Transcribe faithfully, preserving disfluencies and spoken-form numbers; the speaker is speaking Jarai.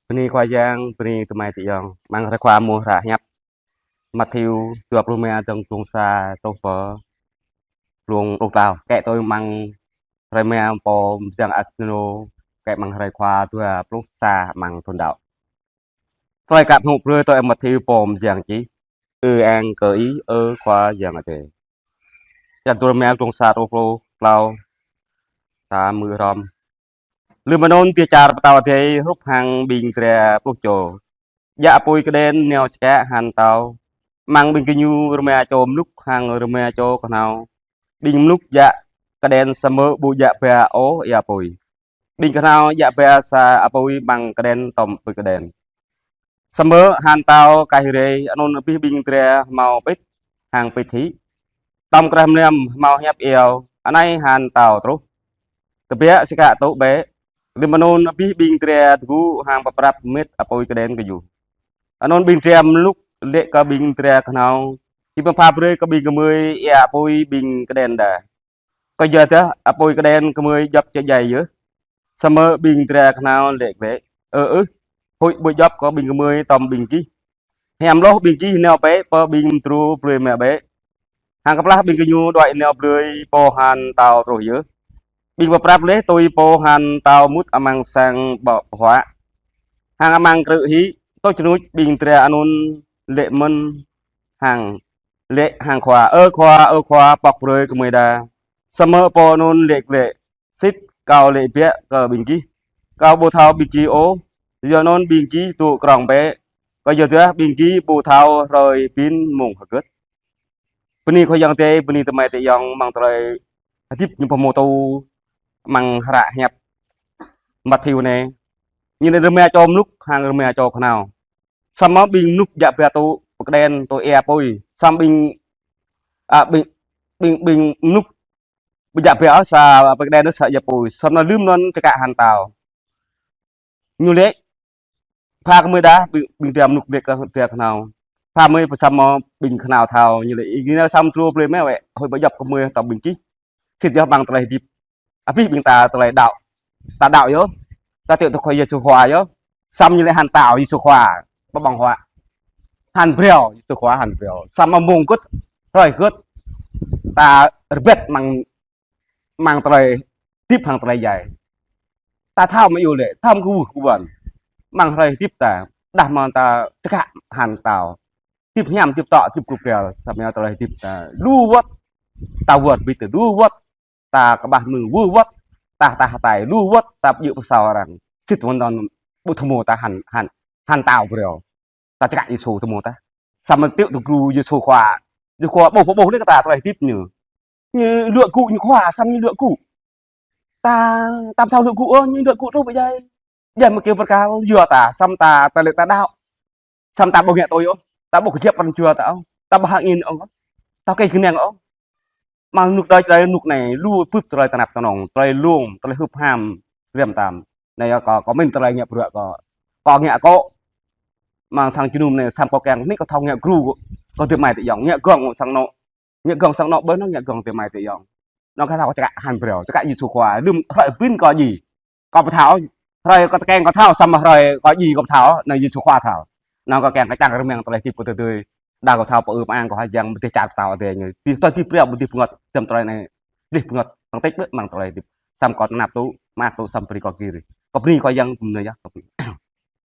Bơni Khua Yang, bơni tơmai tơyŏng. Amăng hrơi Khua mơ̆ hră hiăp Mathiơ dua pluh rơma, dơ̆ng glông sa truh pơ glông pluh klâo. Kĕ tui amăng hrơi rơma pô mơyang adrô, kĕ amăng hrơi Khua dua pluh sa amăng thun đăo. Tơlơi kăp hơnŭk brơi tui Ơi Mathiơ pô mơyang čih. Ư-ang kơ Ih, ơ Khua Yang Adai. Črăn dua rơma, glông sa truh pluh klâo. Ta hmư̆ hrŏm. Lơm anŭn dêh čar pơtao adai hrup hăng ƀing dra pluh čô djă apui kơđen nao čơkă han tao. Amăng ƀing gơñu rơma čô mlŭk hăng rơma čô kơhnâo. Ƀing mlŭk djă kơđen samơ̆ ƀu djă ba ôh ia apui. Ƀing kơhnâo djă ba sa apui amăng kơđen tŏm apui kơđen. Samơ̆ han tao kaih rai, anŭn abih ƀing dra hmâo pĭt hăng pĭt hĭ. Tŏm krah mlam hmâo hiăp iâu: Anai han tao truh. Tơbiă čơkă tŭ bĕ. Lơm anŭn abih ƀing dra tơgŭ hăng pơprăp mĭt apui kơđen gơñu. Anŭn ƀing dra mlŭk laĭ kơ ƀing dra kơhnâo: Ih pơpha brơi kơ ƀing gơmơi ia apui ƀing kơđen đa. Kơyua dah apui kơđen gơmơi djŏp čơdjai yơh. Samơ̆ ƀing dra kơhnâo laĭ glaĭ: Ơ ưh, huĭ ƀu djŏp kơ ƀing gơmơi tŏm ƀing gih. Hiam hloh ƀing gih nao bĕ pơ ƀing mơdrô brơi mă bĕ. Hăng kơplah ƀing gơñu đuaĭ nao brơi, pô han tao truh yơh. Ƀing pơprăp laih tui pô han tao mŭt amăng sang ƀơ̆ huă. Hăng amăng krư̆ hĭ, tŭč rơnuč ƀing dra anŭn laĭ mơ̆n hăng laĭ hăng Khua: Ơ Khua, ơ Khua, pŏk brơi gơmơi đa. Samơ̆ pô anŭn laĭ glaĭ: Sĭt kâo laĭ biă kơ ƀing gih, kâo ƀu thâo ƀing gih ôh. Yua anŭn ƀing gih dŏ krŏng bĕ, kơyua dah ƀing gih ƀu thâo hrơi pin mông hơgĕt. Bơni Khua Yang Adai, bơni tơmai tơyŏng. Amăng tơlơi hơdip ñu pơhmutu amăng hră hiăp Mathiơ anai, ñu laĭ rơma čô mlŭk hăng rơma čô kơhnâo. Samơ̆ ƀing mlŭk djă ba tŭ apui kơđen, tŭ ia apui. Samơ̆ ƀing, a, ƀing, ƀing, ƀing mlŭk ƀu djă ba ôh sa apui kơđen, sa ia apui. Samơ̆ lơm anŭn čơkă han tao, ñu laĭ: Pha gơmơi đa. Ƀing, ƀing dra mlŭk laĭ kơ dra kơhnâo: Pha gơmơi. Samơ̆ ƀing kơhnâo thâo, ñu laĭ: Ih nao sang mơdrô brơi mă wĕ, huĭ ƀu djŏp kơ gơmơi tŏm ƀing gih. Sĭt yơh amăng tơlơi hơdip, abih ƀing ta tơlơi đaŏ. Ta đaŏ yơh. Ta tui tui Khua Yêsu Khua yơh. Samơ̆ ñu laĭ han tao Yêsu Khua pơƀơ̆ng huă. Han phrâo, Yêsu Khua han phrâo. Samơ̆ mông hơgĕt, hrơi hơgĕt, ta rơbĕt amăng, amăng tơlơi hơdip hăng tơlơi djai. Ta thâo mơ̆ iâu laĭ, thâo mơ̆ kơkuh kơkuan. Amăng hrơi hơdip ta, đah mơ̆ng ta čơkă han tao. Hơdip hiam, hơdip tŏ, hơdip gơgel, samơ̆ tơlơi hơdip ta lu wơ̆t, ta wơr bĭt lu wơ̆t, ta kơƀah mơ̆ng wơr wơ̆t, ta, ta hơtai lu wơ̆t, ta pơjơ̆ pơsao arăng. Sĭt wơ̆n tơ̆n ƀu thâo ta han, han, han tao phrâo. Ta čơkă Yêsu tơmô ta. Samơ̆ tui tơgŭ Yêsu Khua. Yêsu Khua ƀuh, ƀuh laih kơ ta tơlơi hơdip ñu. Ñu luă gŭ ñu Khua, samơ̆ ñu luă gŭ. Ta, ta ƀu thâo luă gŭ ôh, ñu luă gŭ truh pơ djai. Djai mơ̆ kơ pơkal yua ta, samơ̆ ta, ta laĭ ta đaŏ. Samơ̆ ta ƀu ngă tui ôh, ta ƀu kơjăp pran jua ta ôh, ta ƀu hăng in ôh, ta kơ kơnang ôh. Mơ̆ng rơnŭk đơi, tơlơi rơnŭk anai, lu bưp tơlơi tơnap tơnong, tơlơi lông, tơlơi hưp ham, rem tam. Anai yơh kâo, kâo mĭn tơlơi ngă bruă kâo. Kâo ngă akŏ. Mơ̆ng sang jơnum anai, samơ̆ kâo kiăng, anai kâo thâo ngă gru, kâo tơmai tơyŏng, ngă gơ̆ng sang anŏ. Ngă gơ̆ng sang anŏ ƀơi anŭn, ngă gơ̆ng tơmai tơyŏng. Anŭn kâo thâo kâo čơkă han phrâo, čơkă Yêsu Khua, lơ̆m hrơi prin kâo djai. Kâo ƀu thâo, hrơi kâo tơkeng kâo thâo, samơ̆ hrơi kâo djai kâo ƀu thâo, anŭn Yêsu Khua thâo. Anŭn kâo kiăng kơčăng rơmang tơlơi hơdip kâo tơdơi. Đa kâo thâo pơ-ư pơang kâo hơjăng pơdih čar pơtao adai ñu. Tơlơi hơdip phrâo pơdih pơngơ̆t, samơ̆ tơlơi anai pơdih pơngơ̆t, tơlơi hơdip. Samơ̆ kâo tơnap tŭ, mơak tŭ, samơ̆ brơi kơ kâo gir. Kâo bơni Khua Yang mơ̆n yơh, kâo bơni.